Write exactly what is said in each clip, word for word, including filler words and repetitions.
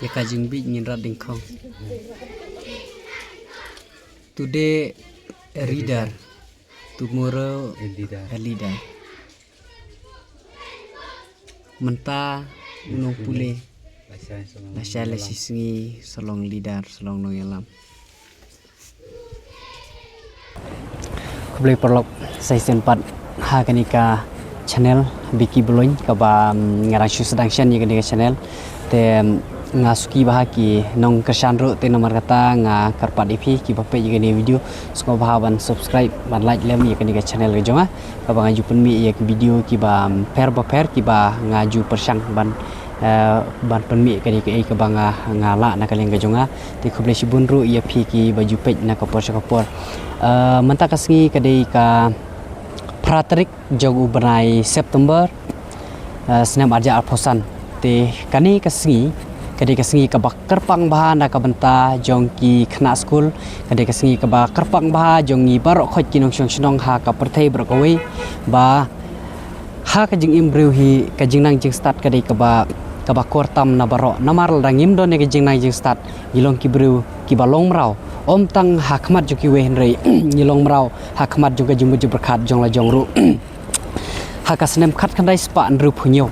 Ïa ka jingbit ngin rat ding khong. Today a reader, tomorrow a leader. Mynta u nongpule, lashai la shisngi sa long leader, sa long nongïalam. Khublei paralok, sa shisien pat ha kane ka channel Biki Bluin kaba, mm, nga dang shu sdang shen ïa kane ka channel. Te, mm, nga suki bha ha ki nongkyrshan ruh, te namar kata nga kyrpad ïa phi kiba peit ïa kane ka video, sngewbha ban subscribe, ban like lem ïa kane ka channel ka jong nga, kaba nga ju pynmih ïa ki video kiba, mm, pher bapher kiba nga ju pyrshang ban, eh, ban pynmih kane kaei kaba nga, nga lah na ka liang ka jong nga. Te khublei shibun ruh ïa phi kiba ju peit na ka por sha ka por. Eh, mynta ka sngi ka dei ka phra tarik jong u bnai September, eh, snem arhajar arphew san. Te kane ka sngi ka dei ka sngi kaba kyrpang bha na ka bynta jong ki khynnah skul, ka dei ka sngi kaba kyrpang bha jong ngi baroh khoit ki nongshong shnong ha ka pyrthei baroh kawei, ba ha ka jingim briew hi ka jingnang jingstad ka dei kaba, kaba kor tam na baroh. Namar lada ngim don ïa ka jingnang jingstad, ngi long ki briew kiba long mraw, ym tang ha khmat jong kiwei hynrei ngi long mraw ha khmat jong ka jingmut jingpyrkhat jong la jong ruh. Ha ka snem khatkhyndai spah hynriewphew hynñiew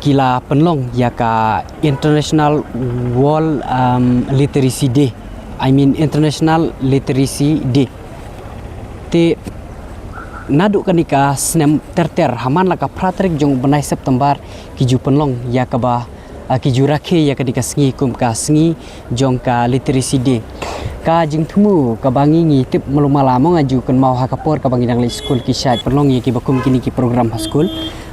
ki la pynlong ïa ka International World, um, Literacy Day, I mean International Literacy Day. Te naduh kane ka snem ter ter, ha man la ka phra tarik jong u bnai September, ki ju pynlong ïa kaba, ah, ki ju rakhe ïa kane ka sngi kum ka sngi jong ka Literacy Day. Ka jingthmu kaba ngi, ngi tip malu mala mo, nga ju kynmaw ha ka por kaba ngi dang leit skul ki shait pynlong ïa kiba kum kine ki program ha skul.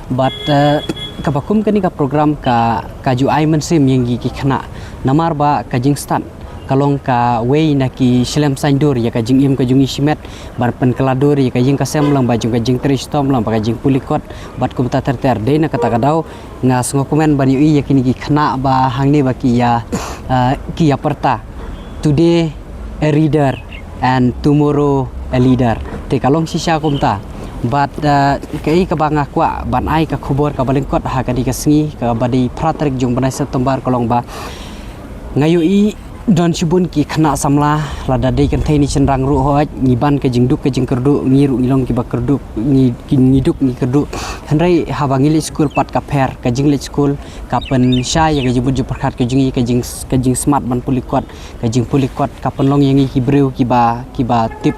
Bad, eh, kaba kum kane ka program ka, ka ju ai mynsiem ïa ngi ki khynnah. Namar ba ka jingstad ka long kawei na ki shlem saiñdur ïa ka jingim ka jong ngi shimet, ban pynkylla dur ïa ka ïing ka sem lyngba jong ka jingtrei shitom, lyngba ka jingpule kot bad kumta ter ter. Dei na kata ka daw nga sngewkmen ban ïohi ïa kine ki khynnah ba hangne ba ki ïa, ah, ki ïa pyrta, "Today a reader and tomorrow a leader." Te ka long shisha kumta. Bad, ah, kaei kaba nga kwah ban ai ka khubor kaba lyngkot ha kane ka sngi kaba dei phra tarik jong u bnai September ka long ba nga ïohi don shibun ki khynnah samla, lada dei kynthei ne shynrang ruh, hooid ngi ban ka jingduk ka jingkyrduh, ngi ruh ngi long kiba kyrduh, ngi, ki, ngi duk ngi kyrduh. Hynrei haba ngi leit skul pat ka pher, ka jingleit skul ka pynshai ïa ka jingmut jingpyrkhat ka jong ngi, ka jing, ka jingsmat ban pule kot, ka jingpule kot ka pynlong ïa ngi ki briew kiba, kiba tip,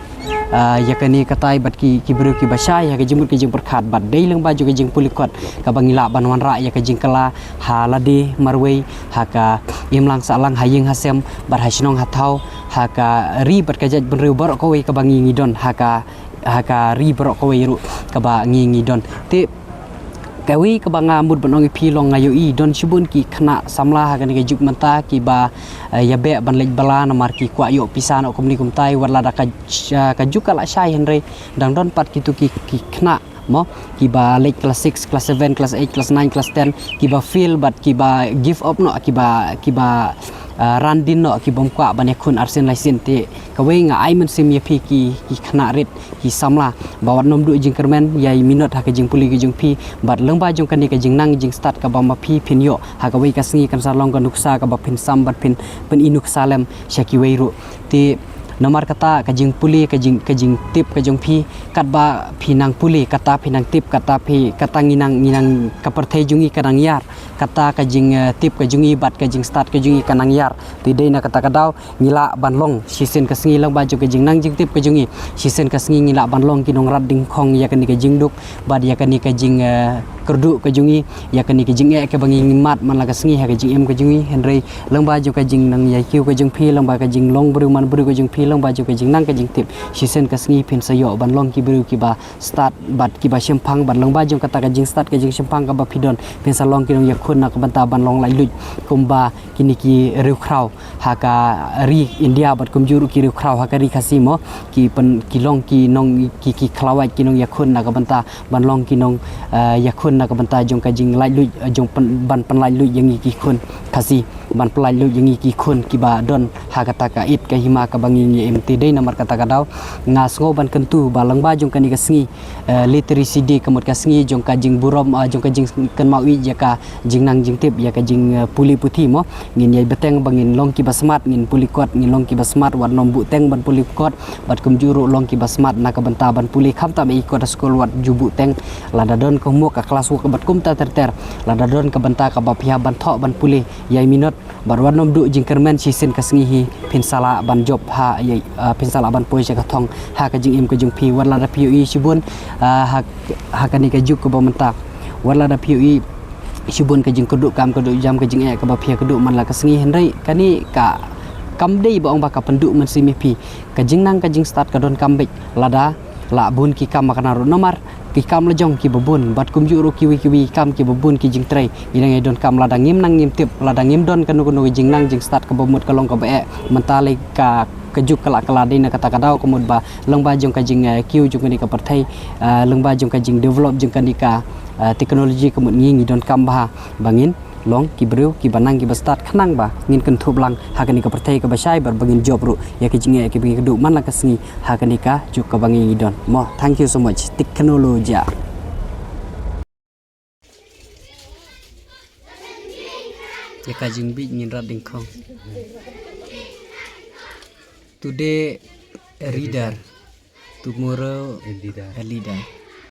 ah, ïa kane katai bad ki, ki briew kiba shai ïa ka jingmut ka jingpyrkhat. Bad dei lyngba jong ka jingpule kot kaba ngi lah ban wanrah ïa ka jingkylla ha lade marwei, ha ka imlang sahlang, ha ïing ha sem bad ha shnong ha thaw, ha ka ri bad ka jaitbynriew baroh kawei kaba ngi ngi don, ha ka, ha ka ri baroh kawei ruh kaba ngi ngi don. Te kawei kaba nga mut ban ong ïa phi long, nga ïohi don shibun ki khynnah samla ha kane ka juk mynta kiba, eh, ïa beh ban leit bylla namar ki kwah ïoh pisa noh kumne kumtai, wat lada ka, ka juk ka la shai hynrei dang don pat kito ki, ki khynnah mo, kiba leit class six, class seven, class eight, class nine, class ten, kiba fail bad kiba give up noh, kiba, kiba, ah, ran dien noh, kibym kwah ban ïakhun arsien laisien. Te kawei nga ai mynsiem ïa phi ki, ki khynnah rit, ki samla, ba wat nym duh jingkyrmen, ïai minot ha ka jingpule ka jong phi, bad lyngba jong kane ka jingnang jingstad kaba ma phi phin ïoh ha kawei ka sngi kan sa long ka nuksa kaba phin sam bad phin pyni nuksa lem sha kiwei ruh. Te namar kata ka jingpule, ka jing, ka jingtip ka jong phi, katba phi nang pule, kata phi nang tip, kata phi, kata ngi nang, ngi nang, ka pyrthei jong ngi ka nang ïar, kata ka jing, eh, tip ka jong ngi bad ka jingstad ka jong ngi ka nang ïar. Te dei na kata ka daw ngi lah ban long shisien ka sngi lyngba jong ka jingnang jingtip ka jong ngi, shisien ka sngi ngi lah ban long ki nongrat ding khong ïa kane ka jingduk bad ïa kane ka jing, eh, kyrduh ka jong ngi, ïa kane ka jingeh kaba ngi ngi mad man la ka sngi ha ka jingim ka jong ngi. Hynrei lyngba jong ka jingnang ïa kiew ka jong phi, lyngba ka jinglong briew man briew ka jong phi, lyngba jong ka jingnang ka jingtip, shisien ka sngi phin sa ïoh ban long ki briew kiba stad bad kiba shemphang, bad lyngba jong kata ka jingstad ka jingshemphang kaba phi don, phin sa long ki nongïakhun na ka bynta ban long laitluid kumba kine ki riewkhraw ha ka ri India bad kumjuh ruh ki riewkhraw ha ka ri Khasi mo, ki pyn, ki long ki nong, ki, ki khlawait, ki nongïakhun na ka bynta ban long ki nong, eh, ïakhun na ka bynta jong ka jinglaitluid, eh, jong pyn, ban pynlaitluid ïa ngi ki khun Khasi. ban pyllait lut ïa ngi ki khun kiba don ha kata ka it ka hima kaba ngi ngi im. Te dei namar kata ka daw nga sngew ban kyntu ba lyngba jong kane ka sngi, eh, Literacy Day, ka mut ka sngi jong ka jingburom, ah, jong ka jingkynmaw ïa ka jingnang jingtip, ïa ka jing, eh, pule puthi mo. Ngin ïai bteng ba ngin long kiba smart, ngin pule kot, ngin long kiba smart, wat nym buh teng ban pule kot, bad kumjuh ruh long kiba smart na ka bynta ban pule, khamtam ïa ki kot skul wat ju buh teng. Lada don ka homework, ka class work bad kumta ter ter, lada don ka bynta kaba phi hap ban thoh ban pule, ïai minot, bad wat nym duh jingkyrmen shisien ka sngi hi, phin sa lah ban jop ha, ïa, ah, phin sa lah ban poi sha ka thong ha ka jingim ka jong phi. Wat lada phi ïohi shibun, ah, ha, ha kane ka juk kaba mynta, wat lada phi ïohi shibun ka jingkyrduh kam kyrduh jam, ka jingeh kaba phi ïa kyrduh man la ka sngi, hynrei kane ka kam dei ba ong ba ka pynduh mynsiem ïa phi. Ka jingnang ka jingstad ka donkam beit lada la bun ki kam, ma kane ruh namar ki kam la jong kiba bun, bad kumjuh ruh kiwei kiwei ki kam kiba bun ki jingtrei. Ngi dang ïai donkam, lada ngim nang ngim tip, lada ngim don kano kano ka jingnang jingstad kaba mut, ka long kaba eh. Mynta lei ka, ka juk ka la kylla dei na kata ka daw, ka mut ba lyngba jong ka jing, eh, kiew jong kane ka pyrthei, eh, lyngba jong ka jingdevelop jong kane ka, eh, technology, ka mut ngi ngi donkam bha ba ngin long ki briew kiba nang kiba stad, khnang ba ngin kynthup lang ha kane ka pyrthei kaba shai, bad ba ngin jop ruh ïa ka jingeh, ïa ka jingkyrduh man la ka sngi ha kane ka juk kaba ngi ngi don mo. Thank you so much. Technology. Ïa ka jingbieit ngin rat dyngkhong. Today a reader, tomorrow a leader.